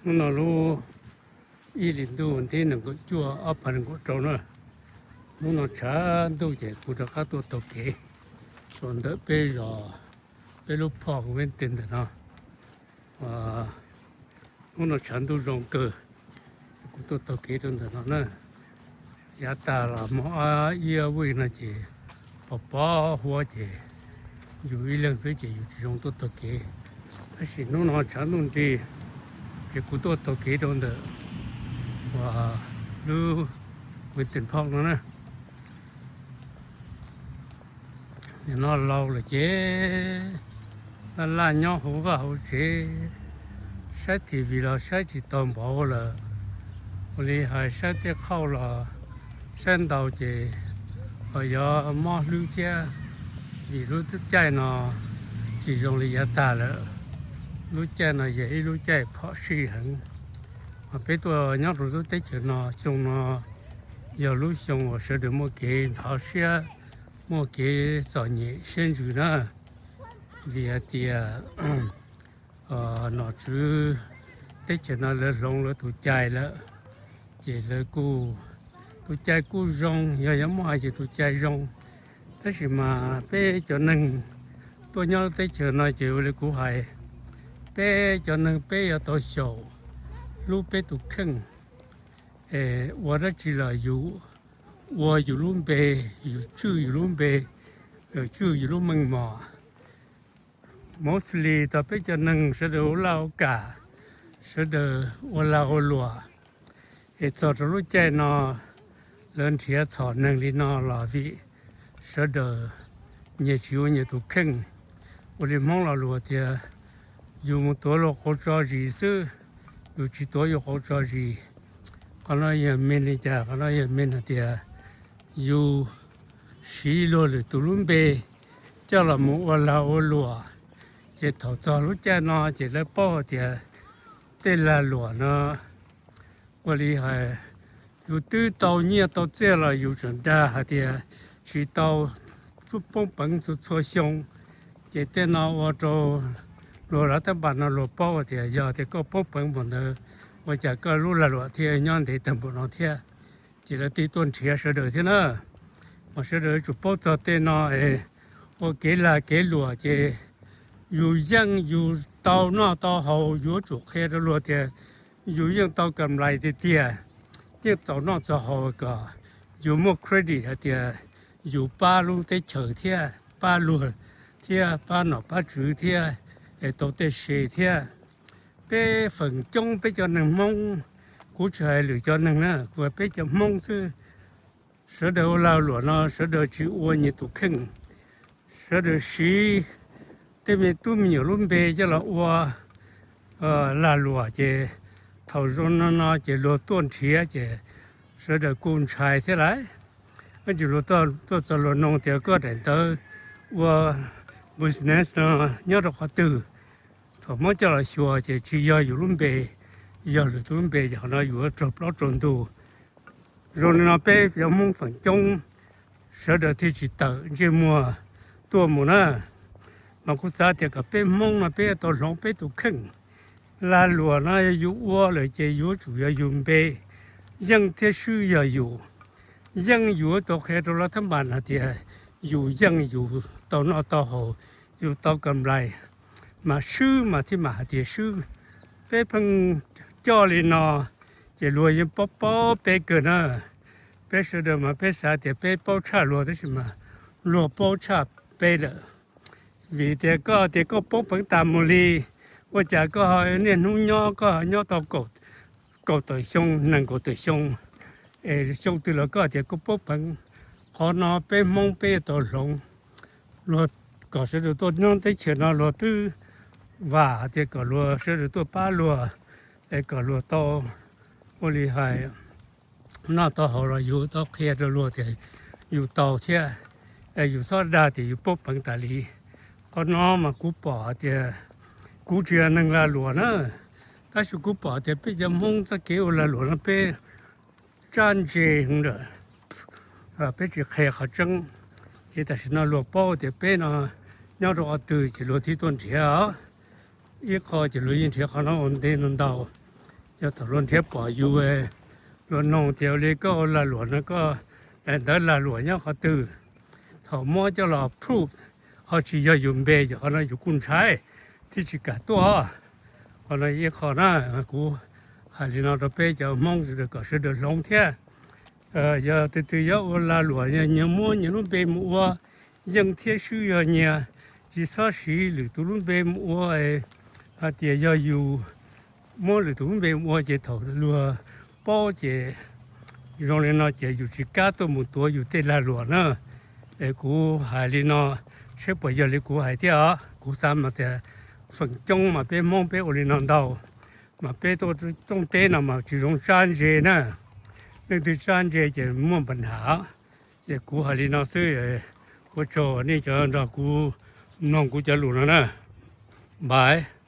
Hnub no lub ib hlis ntuj thib nees nkaum cuaj ob phav nees nkaum rau na, hnub no tshav ntuj ces kuv rov qab tuaj taug kev rau ntawm peb zos, peb lub phom Vinton ntawm no. Hnub no tshav ntuj zoo kawg, kuv tuaj taug kev rau ntawm no na. Yav tag los hmo ib vuj no ces pos pos huab ces yus ib leeg xwb ces yus tsis zoo tuaj taug kev. Tab sis hnub no tshav ntuj nrig, ces kuv tuaj taug kev rau ntawm uas lub Vinton Park no na. Nim no laus lawm ces laj laj nyob hauv vaj hauv tsev, saib T V los saib tsis tau npaum lawm. Ua li hais saib tej qhauj los saib ntau ces ho yuav mob hlwb thiab, vim lub caij no tsis zoo li yav tag lawm. Lub caij no yog ib lub caij phom sij heev. Mas peb tuaj nyob rau lub teb chaws no, xyoo no yog lub xyoo uas sawv daws muaj kev ntxhov siab, muaj kev txom nyem siab ntsws na, vim hais tias nom tswv teb chaws no lawv hloov lawv tus cai lawm, ces lawv kuj, tus cai kuj zoo, yog yuav muab hais ces tus cai zoo. Tab sis mas peb cov neeg tuaj nyob teb chaws no ces ua li kuv hais, peb cov neeg peb yuav tau xyaum hlub peb tus kheej. Ua dab tsi los yus ua yus lub npe, yus tswj yus lub npe, yus tswj yus lub meej mom. Mostly tau peb cov neeg sawv daws ua laj ua kam, sawv daws ua lag ua luam, es txog rau lub caij no lawv nrhiav txhom neeg li no los vim sawv daws nyias tsis ua nyias tus kheej. Ua li Hmoob lo lus tias yus mus tuav luag qau tso zis xwb, yus tsis tuav yus qau tso zis. Qhov no yog mean li cas? Qhov no yog mean hais tias yus siv luag lwm tus lub npe coj los mus ua lag ua luam, ces thaum txog lub caij no ces lawv paub hais tias tej lag luam no ua li hais, yus twb tau nyiaj tau txiaj los yus tseem dag hais tias tsis tau poob peev txhua txhua xyoo. Ces tej no ua rau luag lav tab npas no luag paub tias yog tias koj poob peev npaum ntawd, ua cas koj lub lag luam thiaj nyob ntev tag npaum no thiab? Ces lawv thiaj tuaj nrhiav sawv daws thiab na. Mas sawv daws yuav tsum paub txog tej no es ua kev lag kev luam ces yus yeej yus tau noj tau haus, yuav tsum qhia rau luag tias yus yeej tau kam lais tiag tiag, yeej txaus noj txaus haus kom yus muaj credit hais tias yus pab lub teb chaws thiab pab luag thiab pab nom pab tswv thiab es tau tej se thiab. Peb feem coob peb cov neeg Hmoob, kuv tsis hais lwm cov neeg na, kuv hais peb cov Hmoob xwb, sawv daws ua lag luam no sawv daws tsis ua nyias tus kheej, sawv daws siv tej me tub me nyuam lub npe coj los ua lag luam ces thaum zoo no no ces luag tuaj nrhiav ces sawv daws kuj ntshai thiab lauj. Ib ntsis luag tuaj txog luag nug tias koj daim ntawv ua business no nyob rau qhov twg, thaum muab coj los xyuas ces tsis yog yus lub npe, yog lwm tus lub npe ces qhov no yus yuav raug plaub raug ntug. Zoo li no peb cov Hmoob feem coob sawv daws thiaj tsis tawm ntsej muag tuaj mus na. Mas kuv xav tias kom peb Hmoob no peb yuav tau hloov peb tus kheej. Lag luam no yog yus ua lawm ces yuav tsum yog yus npe, yeej thiab swb yog yus. Yeej yus yuav tau qhia rau lawv thab npas hais tias yus yeej yus tau noj tau haus, yus tau kam lais, mas swb mas thiaj mam hais tias swb. Peb pheej coj li no ces luag yeej paub paub peb kawg na. Peb sawv daws mas peb xav tias peb paub tshaj luag tab sis mas luag paub tshaj peb lawm. Vim tias koj tias koj poob peev tas mus li, ua cas koj ho niaj hnub nyob koj ho nyob tau kaum tawm xyoo nees nkaum tawm xyoo, es xyoo twg los koj tias koj poob peev. Qhov no peb Hmoob peb yuav tau hloov. Luag kom sawv daws tuaj nyob teb chaws no luag twb vam hais tias kom luag sawv daws tuaj pab luag, es kom luag tau ua li hais noj tau haus los yus tau qhia rau luag tias yus tau thiab, es yus txhob dag tias yus poob peev tas li. Qhov no mas kuv pom hais tias kuv tsis yog neeg lag luam na, tab sis kuv pom tias peb cov Hmoob txoj kev ua lag luam no peb tsab ntse heev lawm, peb tsis qhia qhov tseeb. Ces tam sim no luag paub tias peb no nyob rau qhov twg ces luag thiaj tuaj nrhiav os. Ib qho ces luag yeej nrhiav qhov no ua ntev no ntau, Yog thaum luag nrhiav pom yus, luag noog tias ua li koj ua lag luam no koj daim ntawv lag luam nyob qhov twg, thaum muab coj los proof ho tsis yog yus npe ces qhov no yus kuj ntshai thiab tsis kam tuaj. Qhov no ib qho na, kuv hais li no rau peb cov Hmoob kom sawv daws hloov thiab. Yog tus twg yuav ua lag luam yog nyias muab nyias lub npe mus ua, yeej thiab swb yog nyias, tsis txhob siv lwm tus lub npe mus ua. Hais tias yog yus muab lwm tus lub npe mus ua ces thaum luag paub ces zoo li no ces yus tsis kam tuaj mus tuav yus tej lag luam na. Es kuv hais li no, saib puas yog li kuv hais thiab os. Kuv xav mas tias feem coob mas peb Hmoob peb ua li no ntau, mas peb tuaj rooj teb no mas tsis zoo tsab ntse na. Leej twg tsab ntse ces muaj npa nham. Ces kuv hais li no xwb, ua tsaug nej cov nrog kuv mloog kuv cov lus no na. Bye.